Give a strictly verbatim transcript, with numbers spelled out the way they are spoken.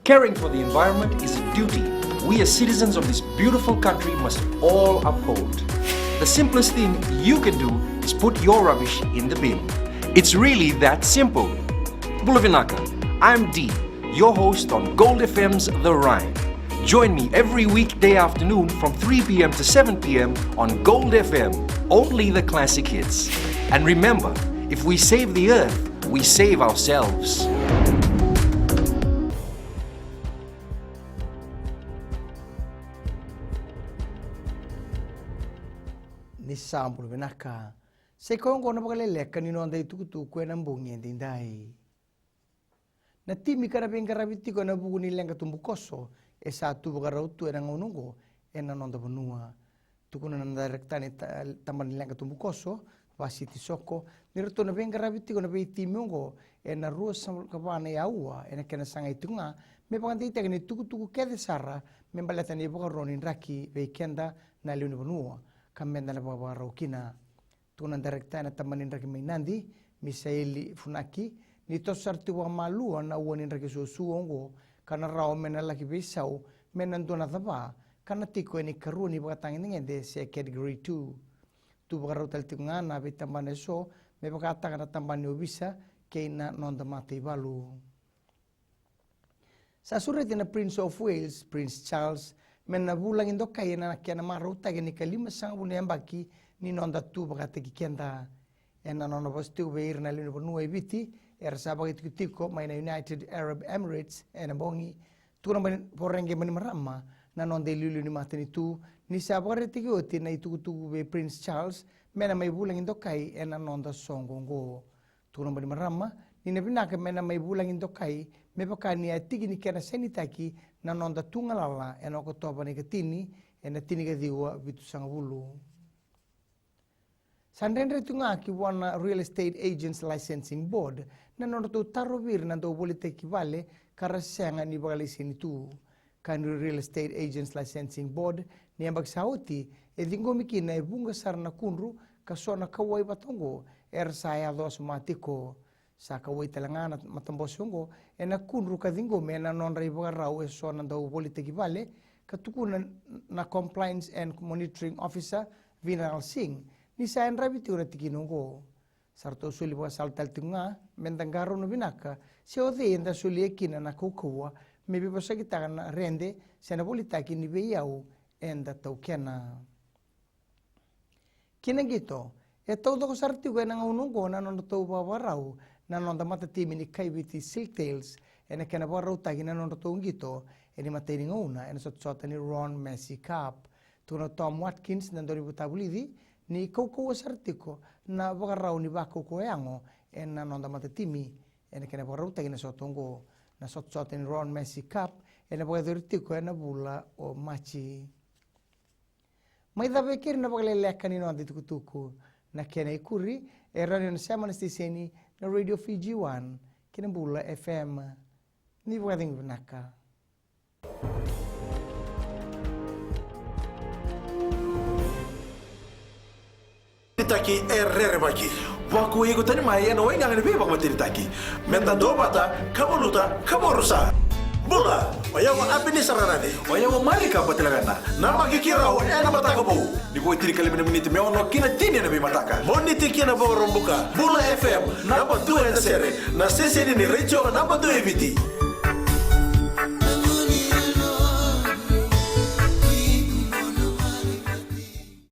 Caring for the environment is a duty we as citizens of this beautiful country must all uphold. The simplest thing you can do is put your rubbish in the bin. It's really that simple. Bula vinaka, I'm Dee, your host on Gold F M's The Rhyme. Join me every weekday afternoon from three p.m. to seven p.m. on Gold F M, only the classic hits. And remember, if we save the earth, we save ourselves. Ni sa bula vinaka. Sa i koya oqo na vakaleleka ni noda itukutuku ena bogi edaidai. Na timi ka na veiqaravi tiko ena vuku ni leqa tubukoso e sa tu vakarau tu ena gauna oqo ena noda vanua. Tukuna na dairekita ni ta-, tabana ni leqa tubukoso, Vasiti Soko, ni ratou na veiqaravi tiko na veitimi oqo ena ruasagavulu ka va na aua ena kena sagai tiko ga me vakadeitaki na itukutuku kece sara me baleta na ivakaro ni draki vei keda na lewe ni vanua ka meda na vakavakarau kina. Tukuna na dairekita ena tabana ni draki mai Nadi, Misaeli Funaki, ni toso sara tiko vakamalua na ua ni draki suasua oqo ka na rawa me na laki veisau me na dua na cava ka na tiko ena ikarua ni vakatagedegede se category two. Tu vakarau tale tiko ga na veitabana eso me vakataka na tabana ni ovisa kei na noda mataivalu. Sa sureti na Prince of Wales, Prince Charles, me na vulagi dokai ena kena marautaki na ikalimasagavulu na yabaki ni noda tu vakataki keda. Ena nona vosa tiko vei ira na lewe ni vanua e Viti era sa vakaitikotiko mai na United Arab Emirates ena bogi, tukuna Voreqe Bainimarama na noda iliuliu ni matanitu ni sa vakaraitaki oti na itukutuku vei Prince Charles me na mai vulagi dokai ena noda soqo oqo. Tukuna Bainimarama ni na vinaka me na mai vulagi dokai me vaka ni a tiki ni kena sainitaki na noda tu galala ena Okotova na ikatini ena tinikaciwa vitusagavulu. Sa dredre tu ga ki vua na Real Estate Agents Licensing Board na nodratou tarovi ira na dau volitaki vale ka ra sega ni vakalaiseni tu. Kaya na Real Estate Agents Licensing Board ni yabaki sa oti e ciqomi kina e vuqa sara na kudru ka so na kauwai vata oqo era sa yaco wasoma tiko. Sa kauwai tale ga na matabose oqo ena kudru ka ciqomi ena nodra ivakarau eso na dau volitaki vale, ka tukuna na Compliance and Monitoring Officer, Vinal Singh, ni sa yadravi tiko na tikina oqo. Sa ratou soli vakasala tale tiko ga me da qarauna vinaka se o cei eda solia kina na kaukauwa me veivosakitaka na rede se na volitaki ni veiyau eda taukena. Ki na qito, e taucoko sara tiko ena gauna oqo na nodratou vakavakarau na noda matatimi ni Kaiviti Silktails ena kena vakarautaki na nodratou qito ena imatai ni gauna ena sotasota ni Ron Massey Cup. Tukuna o Tom Watkins na dauniveivakatavulici ni kaukauwa sara tiko na vakarau ni vakaukauwa yago ena noda matatimi ena kena vakarautaki na sota oqo. Na sotasota ni Ron Massey Cup ena vakayacori tiko ena vula o Maji. Mai cava e keri na vakaleleka ni noda itukutuku. Na kena ikuri e rawa ni o na sema na siteseni na Radio Fiji One kei na Bula F M. Ni vakacegu vinaka. Taki e rerevaki. Vakuai iko tani mai ena waigaga ni veivakamatenitaki. Meda duavata, ka valuta, ka vakarusa. Bula, o yau o Apenisa Rarave. O yau o Marika Batilavena. Na makiki rau ena mataka vou. Ni vo e tinikalima na miniti me ono ki na tini ena veimataka. Moniti ki na Vakaraubuka. Bula F M, naba dua ena sere. Na siteseni ni retio naba dua e Viti.